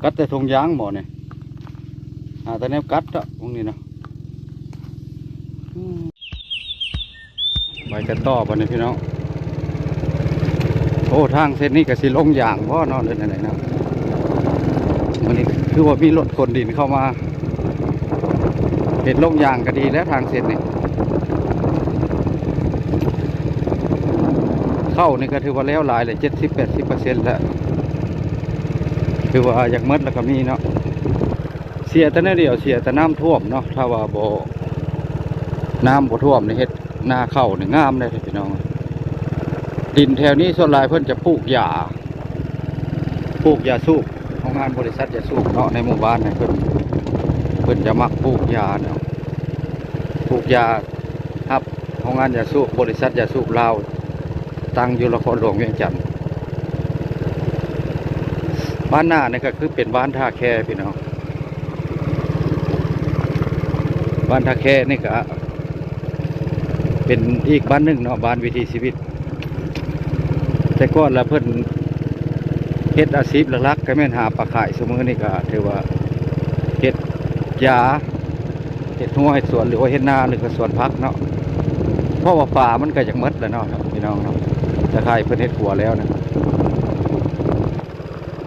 ກັດແຕ່ຖົງຢາງບໍ່ນີ້? ຫາແຕ່ແນວກັດເນາະ ພວກນີ້ເນາະ. ອືມ ໄປກັນຕໍ່ບັດນີ້ພີ່ນ້ອງ. ໂອ້ ທາງເສັ້ນນີ້ກໍຊິລົງຢາງບໍ່ເນາະ ຫຼືແນວໃດເນາະ? ມື້ນີ້ຄືວ່າມີລົດຂົນດິນເຂົ້າມາ ເຮັດລົງຢາງກໍດີແລ້ວ ທາງເສັ້ນນີ້. ເຂົ້ານີ້ກໍຖືວ່າແລ້ວຫຼາຍແລ້ວ ເຈັດສິບແປດສິບເປີເຊັນແລ້ວ ຖືວ່າຢາກໝົດແລ້ວກໍມີເນາະ. ເສຍແຕ່ແນວດຽວ ເສຍແຕ່ນ້ຳຖ້ວມເນາະ. ຖ້າວ່າບໍ່ ນ້ຳບໍ່ຖ້ວມນີ້ ເຮັດນາເຂົ້ານີ້ງາມເດ້ພີ່ນ້ອງ. ດິນແຖວນີ້ສ່ວນຫຼາຍເພິ່ນຈະປູກຢາ ປູກຢາສູບ. ໂຮງງານບໍລິສັດຢາສູບເນາະ ໃນໝູ່ບ້ານນີ້ ເພິ່ນ ເພິ່ນຈະມັກປູກຢາເນາະ ປູກຢາ ຮັບໂຮງງານຢາສູບ ບໍລິສັດຢາສູບລາວ ຕັ້ງຢູ່ນະຄອນຫຼວງວຽງຈັນ. ບ້ານໜ້ານີ້ກໍຄືເປັນບ້ານທ່າແຄພີ່ນ້ອງ. ບ້ານທ່າແຄນີ້ກໍເປັນອີກບ້ານໜຶ່ງເນາະ ບ້ານວິຖີຊີວິດ. ແຕ່ກ່ອນລະເພິ່ນເຮັດອາຊີບຫຼັກໆ ກໍແມ່ນຫາປາຂາຍ. ຊຸມື້ນີ້ກໍຖືວ່າເຮັດຢາ ເຮັດຮົ້ວເຮັດສວນ ຫຼືວ່າເຮັດນາ ຫຼືກໍສວນຜັກເນາະ. ເພາະວ່າປາມັນກໍຢາກໝົດແລ້ວເນາະພີ່ນ້ອງເນາະ. ຕາຂ່າຍເພິ່ນເຮັດຂົວແລ້ວນະ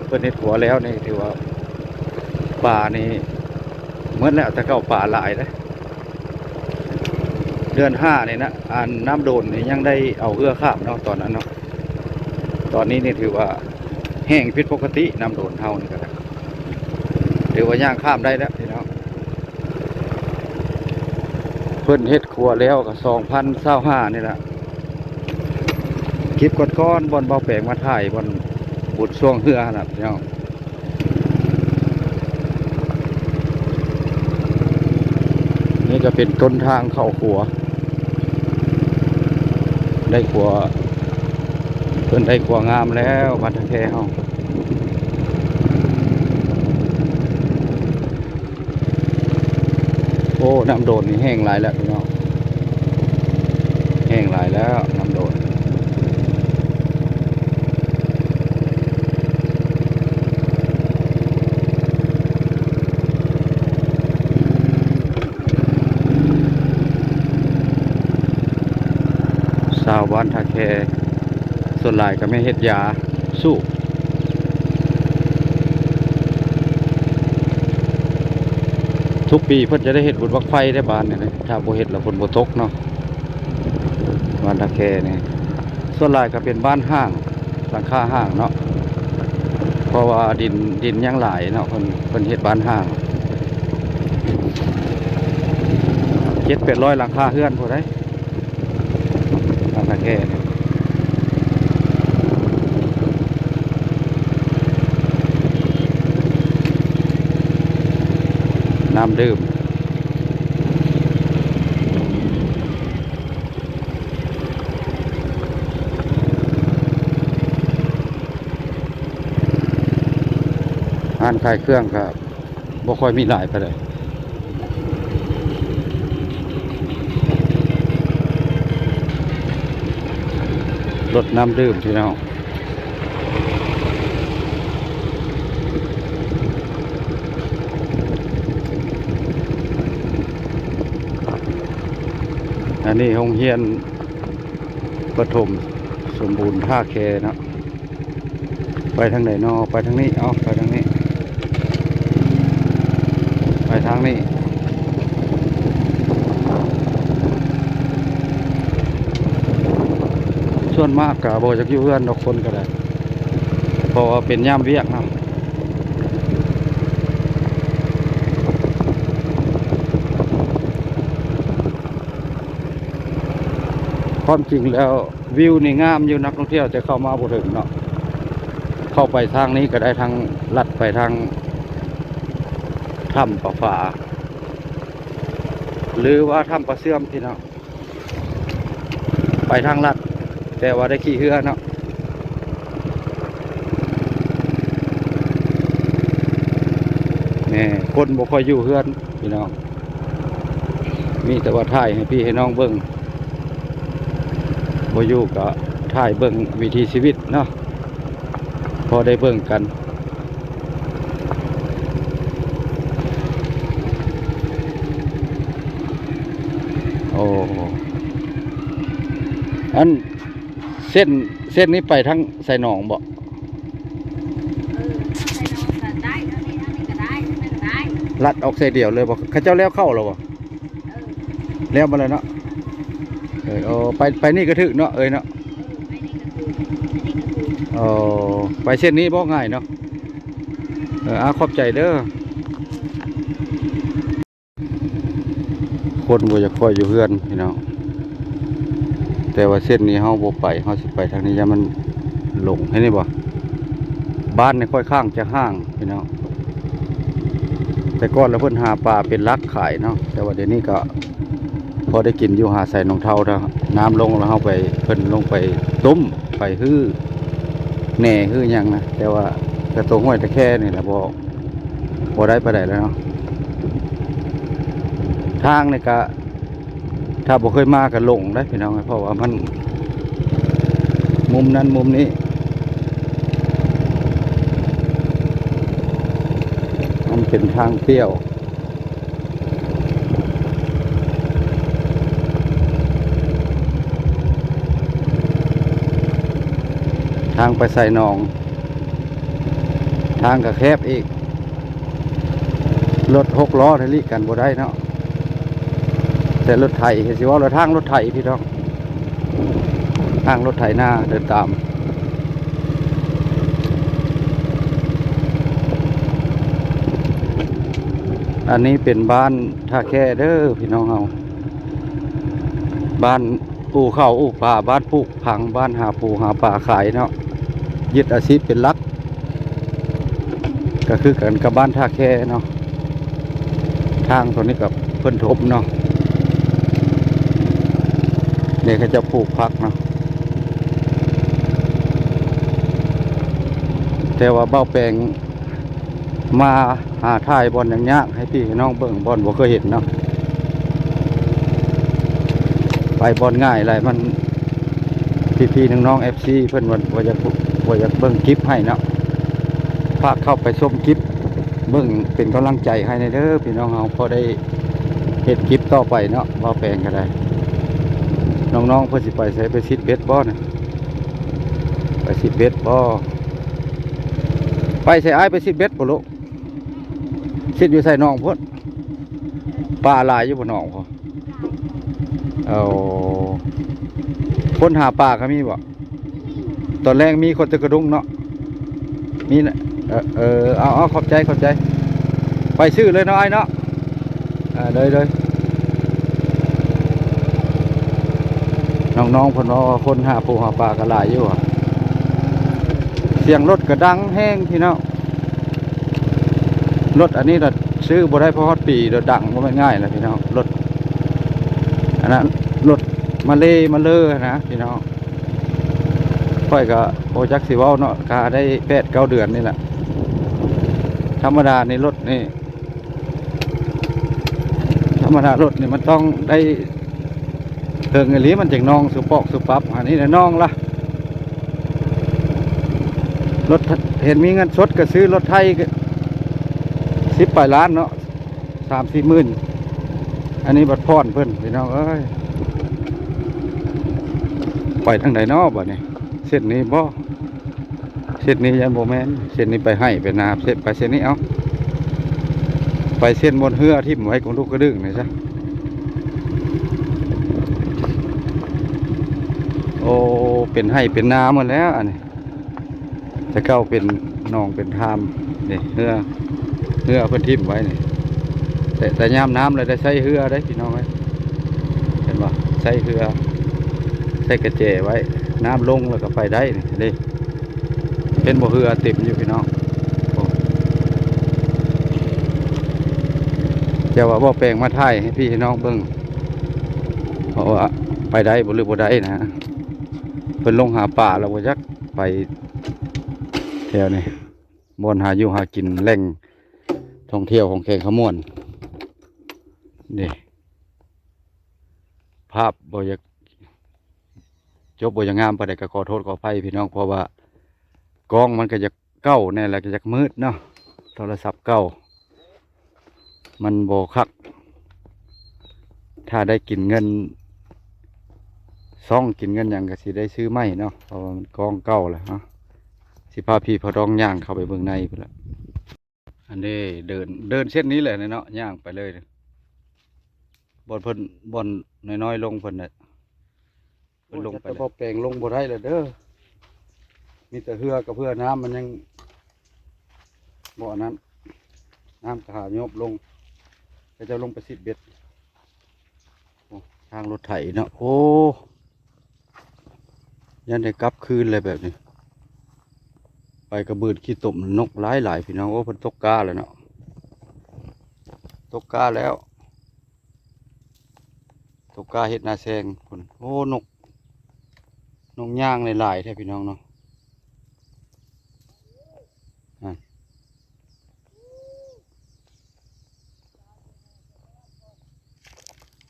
ເພິ່ນເຮັດຂົວແລ້ວນີ້ ຖືວ່າປານີ້ໝົດແລ້ວ. ແຕ່ເກົ່າປາຫຼາຍເດ້. ເດືອນຫ້ານີ້ນະ ອັນນ້ຳໂດນນີ້ຍັງໄດ້ເອົາເຮືອຂ້າມເນາະ ຕອນນັ້ນເນາະ. ຕອນນີ້ນີ້ຖືວ່າແຫ້ງຜິດປົກກະຕິ ນ້ຳໂດນເຮົານີ້ກໍໄດ້ ຖືວ່າຍ່າງຂ້າມໄດ້ແລ້ວພີ່ນ້ອງ. ເພິ່ນເຮັດຂົວແລ້ວກໍສອງພັນຊາວຫ້ານີ້ລະ. ຄລິບກ່ອນໆ ບ່ອນເບົາແປງມາຖ່າຍ ບ່ອນບຸນຊ່ວງເຮືອຫັ້ນລະພີ່ນ້ອງ. ນີ້ກໍເປັນຕົ້ນທາງເຂົ້າຂົວ ໄດ້ຂົວ ເພິ່ນໄດ້ຂົວງາມແລ້ວ ບ້ານທ່າແຄເຮົາ. ໂອ້ ນ້ຳໂດນນີ້ແຫ້ງຫຼາຍແລ້ວພີ່ນ້ອງ ແຫ້ງຫຼາຍແລ້ວນ້ຳໂດນ. ຊາວບ້ານທ່າແຄສ່ວນຫຼາຍກໍແມ່ນເຮັດຢາສູບ. ທຸກປີເພິ່ນຈະໄດ້ເຮັດບຸນບັ້ງໄຟໃນບ້ານນີ້ນະ. ຖ້າບໍ່ເຮັດລະຝົນບໍ່ຕົກເນາະ. ບ້ານທ່າແຄນີ້ ສ່ວນຫຼາຍກໍເປັນບ້ານຮ້າງ ຫຼັງຄາຮ້າງເນາະ ເພາະວ່າດິນ ດິນຍັງຫຼາຍເນາະ. ເພິ່ນ ເພິ່ນເຮັດບ້ານຮ້າງ ເຈັດແປດຮ້ອຍຫຼັງຄາເຮືອນພຸ້ນໃດ໋ ບ້ານທ່າແຄນີ້. ນ້ຳດື່ມ ຮ້ານຂາຍເຄື່ອງກໍບໍ່ຄ່ອຍມີຫຼາຍປານໃດ. ລົດນ້ຳດື່ມພີ່ນ້ອງ. ອັນນີ້ໂຮງຮຽນປະຖົມສົມບູນທ່າແຄເນາະ. ໄປທາງໃດນໍ? ໄປທາງນີ້. ເອົາ ໄປທາງນີ້ ໄປທາງນີ້. ສ່ວນມາກກໍບໍ່ຢາກຢູ່ເຮືອນດອກ ຄົນກໍໄດ້ ເພາະວ່າເປັນຍາມວຽກເນາະ. ຄວາມຈິງແລ້ວ ວິວນີ້ງາມຢູ່ ນັກທ່ອງທ່ຽວຈະເຂົ້າມາບໍ່ເຖິງເນາະ. ເຂົ້າໄປທາງນີ້ກໍໄດ້ ທາງລັດໄປທາງຖ້ຳປາຝາ ຫຼືວ່າຖ້ຳປາເຊື່ອມພີ່ນ້ອງ. ໄປທາງລັດ ແຕ່ວ່າໄດ້ຂີ່ເຮືອເນາະ. ແມ່ນ ຄົນບໍ່ຄ່ອຍຢູ່ເຮືອນພີ່ນ້ອງ. ມີແຕ່ວ່າຖ່າຍໃຫ້ພີ່ໃຫ້ນ້ອງເບິ່ງ ບໍ່ຢູ່ກໍຖ່າຍເບິ່ງວິຖີຊີວິດເນາະ ພໍໄດ້ເບິ່ງກັນ. ອັນເສັ້ນ ເສັ້ນນີ້ໄປທາງໄຊໜອງບໍ່? ເອີ ໄຊໜອງກໍໄດ້ ທາງນີ້ ທາງນີ້ກໍໄດ້ ທາງນັ້ນກໍໄດ້ ລັດອອກໄຊດຽວເລີຍບໍ່? ເຂົາເຈົ້າແລ້ວເຂົ້າແລ້ວບໍ່? ເອີ ແລ້ວມາແລ້ວເນາະ. ເອີ ເອີ ໄປ ໄປນີ້ກໍຖືກເນາະ ເອີຍເນາະ. ເອີ ໄປນີ້ກໍຖືກ ໄປນີ້ກໍຖືກ. ເອີ ໄປເສັ້ນນີ້ບໍ່? ງ່າຍເນາະ. ເອີ ອາ ຂອບໃຈເດີ. ຄົນບໍ່ຢາກຄ່ອຍຢູ່ເຮືອນພີ່ນ້ອງ ແຕ່ວ່າເສັ້ນນີ້ເຮົາບໍ່ໄປ ເຮົາຊິໄປທາງນີ້ ຢ້ານມັນຫຼົງ. ເຫັນນີ້ບໍ່? ບ້ານນີ້ຄ່ອນຂ້າງຈະຫ່າງພີ່ນ້ອງ. ແຕ່ກ່ອນລະເພິ່ນຫາປາເປັນຫຼັກຂາຍເນາະ ແຕ່ວ່າດຽວນີ້ກໍພໍໄດ້ກິນຢູ່ ຫາໄຊໜອງເທົາ. ນ້ຳລົງລະເຮົາໄປ ເພິ່ນລົງໄປຕຸ້ມ ໄປຮື້ແໜຫື່ຫຍັງນະ ແຕ່ວ່າກະຕົວຫ້ວຍຕະແຄນີ້ລະບໍ່ ບໍ່ໄດ້ປານໃດແລ້ວເນາະ. ທາງນີ້ກະ ຖ້າບໍ່ເຄີຍມາກະຫຼົງເດ້ພີ່ນ້ອງ ເພາະວ່າມັນມຸມນັ້ນມຸມນີ້ ມັນເປັນທາງປ່ຽວ. ທາງໄປໄຊໜອງ ທາງກໍແຄບອີກ ລົດຫົກລໍ້ນີ້ຫຼີກກັນບໍ່ໄດ້ເນາະ ແຕ່ລົດໄຖ ຊິເວົ້າລະທາງລົດໄຖພີ່ນ້ອງ ທາງລົດໄຖນາເດີນຕາມ. ອັນນີ້ເປັນບ້ານທ່າແຄເດີພີ່ນ້ອງເຮົາ ບ້ານອູ່ເຂົ້າອູ່ປາ ບ້ານປູກຜັງ ບ້ານຫາປູຫາປາຂາຍເນາະ ຍຶດອາຊີບເປັນຫຼັກ ກໍຄືກັນກັບບ້ານທ່າແຄເນາະ. ທາງຕົວນີ້ກໍເພິ່ນຖົມເນາະ ນີ້ເຂົາເຈົ້າປູກຜັກເນາະ ແຕ່ວ່າບ່າວແປງ ມາຫາຖ່າຍບ່ອນຍາກໆ ໃຫ້ພີ່ໃຫ້ນ້ອງເບິ່ງ ບ່ອນບໍ່ເຄີຍເຫັນເນາະ ໄປບ່ອນງ່າຍຫຼາຍ ມັນ ພີ່ໆ ນ້ອງໆ ເອັຟຊີ ເພິ່ນວ່າ ວ່າຢາກ ວ່າຢາກເບິ່ງຄລິບໃຫ້ເນາະ ຝາກເຂົ້າໄປຊົມຄລິບ ເບິ່ງເປັນກຳລັງໃຈໃຫ້ແດ່ເດີພີ່ນ້ອງເຮົາ ພໍໄດ້ເຮັດຄລິບຕໍ່ໄປເນາະ ບ່າວແປງກໍໄດ້. ນ້ອງໆ ເພິ່ນຊິໄປໃສ? ໄປຊິດເບັດບໍ່ນະ? ໄປຊິດເບັດບໍ່? ໄປໃສອ້າຍ? ໄປຊິດເບັດບໍ່ລູກ? ຊິດຢູ່ໃສ? ໜອງພຸ້ນ ປາຫຼາຍຢູ່ບໍ່ໜອງພຸ້ນ? ເອົາ ຄົນຫາປາກໍມີບໍ່? ຕອນແລງມີຄົນຕະກະດຸງເນາະ ມີນະ ເອີ ເອີ ເອົາ ເອົາ ຂອບໃຈ ຂອບໃຈ ໄປຊື້ເລີຍເນາະອ້າຍເນາະ. ເອີ ໂດຍ ໂດຍ ນ້ອງໆ ເພິ່ນເວົ້າວ່າຄົນຫາປູຫາປາກໍຫຼາຍຢູ່ຫວາ ສຽງລົດກໍດັງແຮງພີ່ນ້ອງ ລົດອັນນີ້ລະຊື້ບໍ່ໄດ້ພໍຮອດປີ ລົດດັງບໍ່ແມ່ນງ່າຍລະພີ່ນ້ອງ ລົດອັນນັ້ນ ລົດມາເລມາເລີນະພີ່ນ້ອງ. ຂ້ອຍກໍບໍ່ຈັກຊິເວົ້າເນາະ ກະໄດ້ແປດເກົ້າເດືອນນີ້ແຫຼະ ທຳມະດານີ້ລົດນີ້ ທຳມະດາລົດນີ້ມັນຕ້ອງໄດ້ເຖິງອີ່ຫຼີ ມັນຈຶ່ງນອງສຸປອກສຸປັບ ອັນນີ້ນະນອງລະ ລົດ ເຫັນມີເງິນສົດກໍຊື້ລົດໄຖ ສິບປາຍລ້ານເນາະ ສາມສີ່ໝື່ນ ອັນນີ້ບັດຜ່ອນເພິ່ນ ພີ່ນ້ອງເອີຍ. ໄປທາງໃດເນາະບາດນີ້? ເສັ້ນນີ້ບໍ່? ເສັ້ນນີ້ຢ້ານບໍ່ແມ່ນ ເສັ້ນນີ້ໄປໄຮ່ໄປນາ ເສັ້ນ ໄປເສັ້ນນີ້ ເອົາ ໄປເສັ້ນບ່ອນເຮືອຖິ້ມໄວ້ກອງດຸກກະດຶງນີ້ຊະ. ໂອ້ ເປັນໄຮ່ເປັນນາໝົດແລ້ວອັນນີ້ ແຕ່ເກົ່າເປັນໜອງເປັນທາມ ນີ້ເຮືອ ເຮືອເພິ່ນຖິ້ມໄວ້ນີ້ ແຕ່ ແຕ່ຍາມນ້ຳແລ້ວໄດ້ໃຊ້ເຮືອເດ້ພີ່ນ້ອງເອີຍ ເຫັນບໍ່? ໃຊ້ເຮືອ ໃຊ້ກະແຈໄວ້ ນ້ຳລົງແລ້ວກໍໄປໄດ້ນີ້ເດ້. ເຫັນບໍ່? ເຮືອເຕັມຢູ່ພີ່ນ້ອງ ໂອ້ ແຕ່ວ່າບໍ່ແປງມາຖ່າຍໃຫ້ພີ່ໃຫ້ນ້ອງເບິ່ງ ເພາະວ່າໄປໄດ້ບໍ່ ຫຼືບໍ່ໄດ້ນະ ເພິ່ນລົງຫາປາແລ້ວບໍ່ຈັກ ໄປແຖວນີ້ ບ່ອນຫາຢູ່ຫາກິນ ແຫຼ່ງທ່ອງທ່ຽວຂອງແຂວງຄຳມ່ວນເດ້. ພາບບໍ່ຢາກຈົບ ບໍ່ຢາກງາມປານໃດ ກໍຂໍໂທດຂໍອະໄພພີ່ນ້ອງ ເພາະວ່າກ້ອງມັນກໍຢາກເກົ່າແດ່ ແລ້ວກໍຢາກມືດເນາະ ໂທລະສັບເກົ່າ ມັນບໍ່ຄັກ. ຖ້າໄດ້ກິນເງິນ ຊ່ອງກິນເງິນຫຍັງກໍຊິໄດ້ຊື້ໃໝ່ເນາະ ເພາະວ່າມັນກອງເກົ່າແລ້ວເນາະ. ຊິພາພີ່ພານ້ອງຍ່າງເຂົ້າໄປເບິ່ງໃນພຸ້ນລະ. ອັນນີ້ເດີນ ເດີນເສັ້ນນີ້ແຫຼະເນາະ ຍ່າງໄປເລີຍ ບ່ອນເພິ່ນ ບ່ອນນ້ອຍໆລົງເພິ່ນນະ ເພິ່ນລົງໄປ ໂອ້ຍ ແຕ່ບໍ່ແປງລົງບໍ່ໄດ້ແລ້ວເດີ ມີແຕ່ເຮືອກັບເຮືອ ນ້ຳມັນຍັງບໍ່ອັນນັ້ນ ນ້ຳກໍຫາໂຍບລົງ ເຂົາເຈົ້າລົງໄປຊິດເບັດ. ໂອ້ ທາງລົດໄຖເນາະ ໂອ້ ຢ້ານໄດ້ກັບຄືນເລີຍແບບນີ້ ໄປກະບືນຂີ້ຕົມນົກຫຼາຍໆ ພີ່ນ້ອງ. ໂອ້ ເພິ່ນຕົກກ້າແລ້ວເນາະ ຕົກກ້າແລ້ວ ຕົກກ້າເຮັດນາແຊງພຸ້ນ. ໂອ້ ນົກ ນົກຍ່າງຫຼາຍໆແທ້ ພີ່ນ້ອງເນາະ. ອາ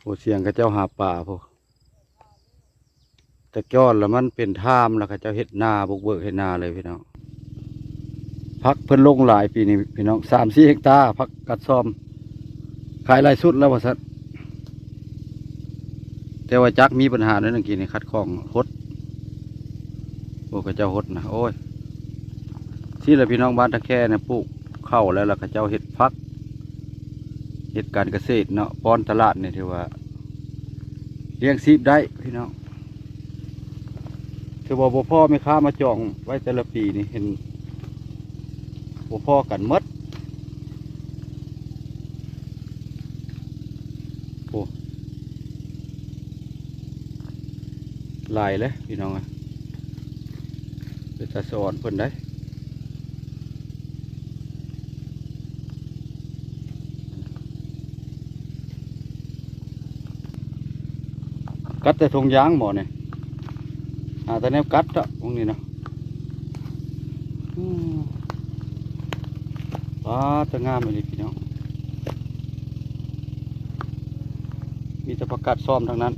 ໂອ້ ສຽງເຂົາເຈົ້າຫາປາພຸ້ນ. ແຕ່ກ່ອນລະມັນເປັນທາມ ລະເຂົາເຈົ້າເຮັດນາ ບຸກເບີກເຮັດນາເລີຍພີ່ນ້ອງ. ຜັກເພິ່ນລົງຫຼາຍປີນີ້ພີ່ນ້ອງ ສາມສີ່ເຮັກຕາ ຜັກກັດຊອມ ຂາຍຫຼາຍສຸດແລ້ວວ່າຊັ້ນ. ແຕ່ວ່າຈັກມີບັນຫາໜ້ອຍໜຶ່ງ ກີ້ນີ້ຂັດຂ້ອງຫົດ ໂອ້ ເຂົາເຈົ້າຫົດນະ ໂອ້ຍ. ຊີ້ລະພີ່ນ້ອງ ບ້ານຕາແຄນະ ປູກເຂົ້າແລ້ວ ລະເຂົາເຈົ້າເຮັດຜັກ ເຮັດການກະເສດເນາະ ປ້ອນຕະຫຼາດນີ້ ຖືວ່າລ້ຽງຊີບໄດ້ພີ່ນ້ອງ. ຖືວ່າບໍ່ພໍ້ແມ່ຄ້າມາຈອງໄວ້ແຕ່ລະປີນີ້ ເຫັນບໍ່ພໍ້ກັນໝົດ. ໂອ້ ຫຼາຍເລີຍພີ່ນ້ອງເອີຍ ເປັນຕາສະອອນເພິ່ນໄດ໋. ກັດແຕ່ຖົງຢາງບໍ່ນີ້ ຫາແຕ່ແນວກັດເນາະ ພວກນີ້ເນາະ. ອືມ ປາດ ຕາງາມອີ່ຫຼີພີ່ນ້ອງ ມີແຕ່ຜັກກາດຊອມທັງນັ້ນ.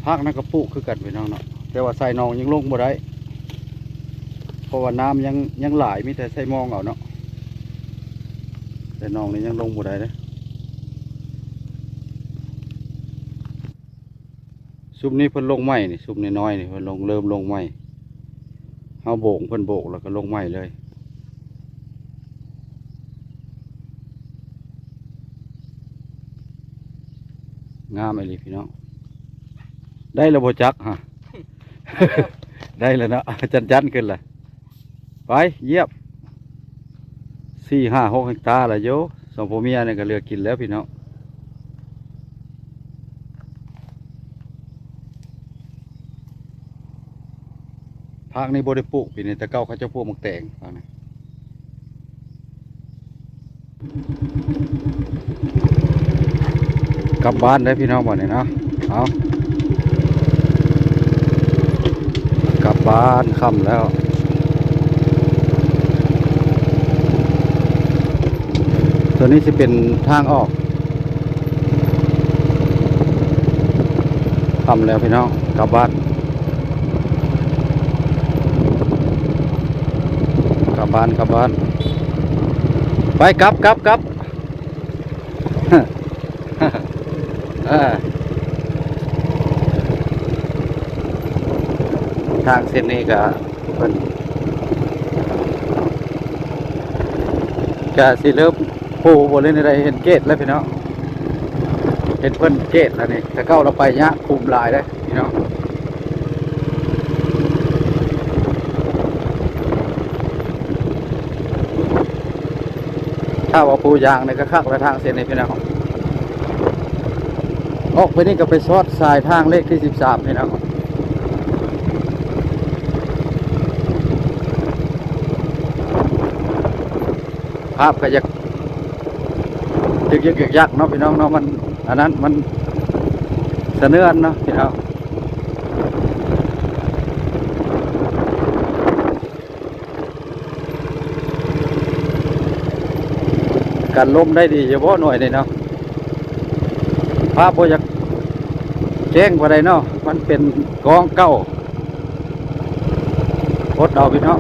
ຜັກນັ້ນກໍປູກຄືກັນພີ່ນ້ອງເນາະ ແຕ່ວ່າໃສ່ໜອງຍັງລົງບໍ່ໄດ້ ເພາະວ່ານ້ຳຍັງ ຍັງຫຼາຍ ມີແຕ່ໃສ່ມອງເອົາເນາະ ແຕ່ໜອງນີ້ຍັງລົງບໍ່ໄດ້ເດ້. ຊຸມນີ້ເພິ່ນລົງໃໝ່ນີ້ ຊຸມນ້ອຍໆນີ້ເພິ່ນລົງ ເລີ່ມລົງໃໝ່ ເຮົາໂບກ ເພິ່ນໂບກແລ້ວກໍລົງໃໝ່ເລີຍ. ງາມອີ່ຫຼີພີ່ນ້ອງ ໄດ້ແລ້ວບໍ່ຈັກຫະ ໄດ້ແລ້ວເນາະ ຈັນໆຂຶ້ນລະ. ໄປຢຽບ ສີ່ຫ້າຫົກເຮັກຕາລະໂຍ ສອງຜົວເມຍນີ້ກໍເຫຼືອກິນແລ້ວພີ່ນ້ອງ. ພັກນີ້ບໍ່ໄດ້ປູກປີນີ້ ແຕ່ເກົ່າເຂົາເຈົ້າປູກໝາກແຕງ ພັກນີ້. ກັບບ້ານເດີພີ່ນ້ອງ ບັດນີ້ເນາະ ເອົາ ກັບບ້ານ ຄ່ຳແລ້ວ. ຕົວນີ້ຊິເປັນທາງອອກ ຄ່ຳແລ້ວພີ່ນ້ອງ ກັບບ້ານ ກັບບ້ານ ກັບບ້ານ ໄປ ກັບ ກັບ ກັບ. ເອີ ທາງເສັ້ນນີ້ກະ ເພິ່ນກະຊິເລີ່ມປູບໍ່ ຫຼືແນວໃດ ເຫັນເກດແລ້ວພີ່ນ້ອງ ເຫັນເພິ່ນເກດແລ້ວນີ້ ແຕ່ເກົ່າລະໄປຍາກ ຂຸມຫຼາຍເດ້ພີ່ນ້ອງ. ຖ້າວ່າປູຢາງນີ້ກໍຄັກແລ້ວ ທາງເສັ້ນນີ້ພີ່ນ້ອງ ອອກໄປນີ້ກໍໄປຊອດສາຍທາງເລກທີສິບສາມພີ່ນ້ອງ. ພາບກໍຢາກຍຶກໆຍັກໆເນາະພີ່ນ້ອງເນາະ ມັນອັນນັ້ນ ມັນສະເໜືອນເນາະພີ່ນ້ອງ. ກັນລົມໄດ້ດີຢູ່ບໍ່ໜ່ວຍນີ້ເນາະ ພາບບໍ່ຢາກແຈ້ງປານໃດເນາະ ມັນເປັນກອງເກົ່າ ອົດເອົາພີ່ນ້ອງ.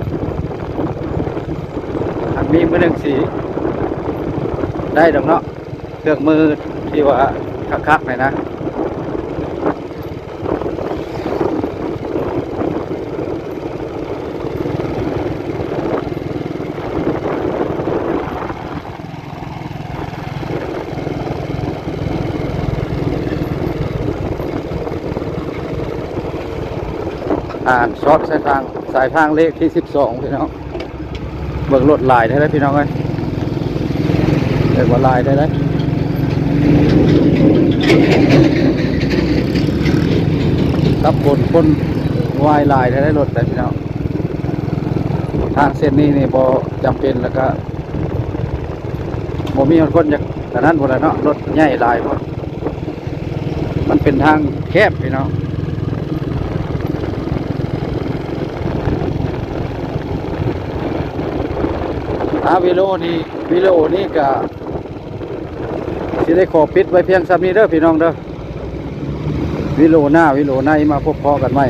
ອັນນີ້ມື້ໜຶ່ງຊິ ໄດ້ດອກເນາະ ເຄື່ອງມືທີ່ວ່າຄັກໆນີ້ນະ. ອ່ານຊອດສາຍທາງ ສາຍທາງເລກທີສິບສອງ ພີ່ນ້ອງ. ເບິ່ງລົດຫຼາຍແທ້ເດ້ພີ່ນ້ອງເອີຍ ເອີ້ນວ່າຫຼາຍແທ້ເດ້ ກັບຄົນ ຄົນວາຍຫຼາຍແທ້ເດ້ ລົດໄດ້ພີ່ນ້ອງ. ທາງເສັ້ນນີ້ນີ້ບໍ່ຈຳເປັນ ແລ້ວກະບໍ່ມີຄົນຢາກອັນນັ້ນພຸ້ນແຫຼະເນາະ ລົດໃຫຍ່ຫຼາຍພຸ້ນ. ມັນເປັນທາງແຄບພີ່ນ້ອງ. ອາ ວິດີໂອນີ້ ວິດີໂອນີ້ກະຊິໄດ້ຂໍປິດໄວ້ພຽງສ່ຳນີ້ເດີພີ່ນ້ອງເດີ. ວິດີໂອໜ້າ ວິດີໂອໃນມາພົບພໍ້ກັນໃໝ່.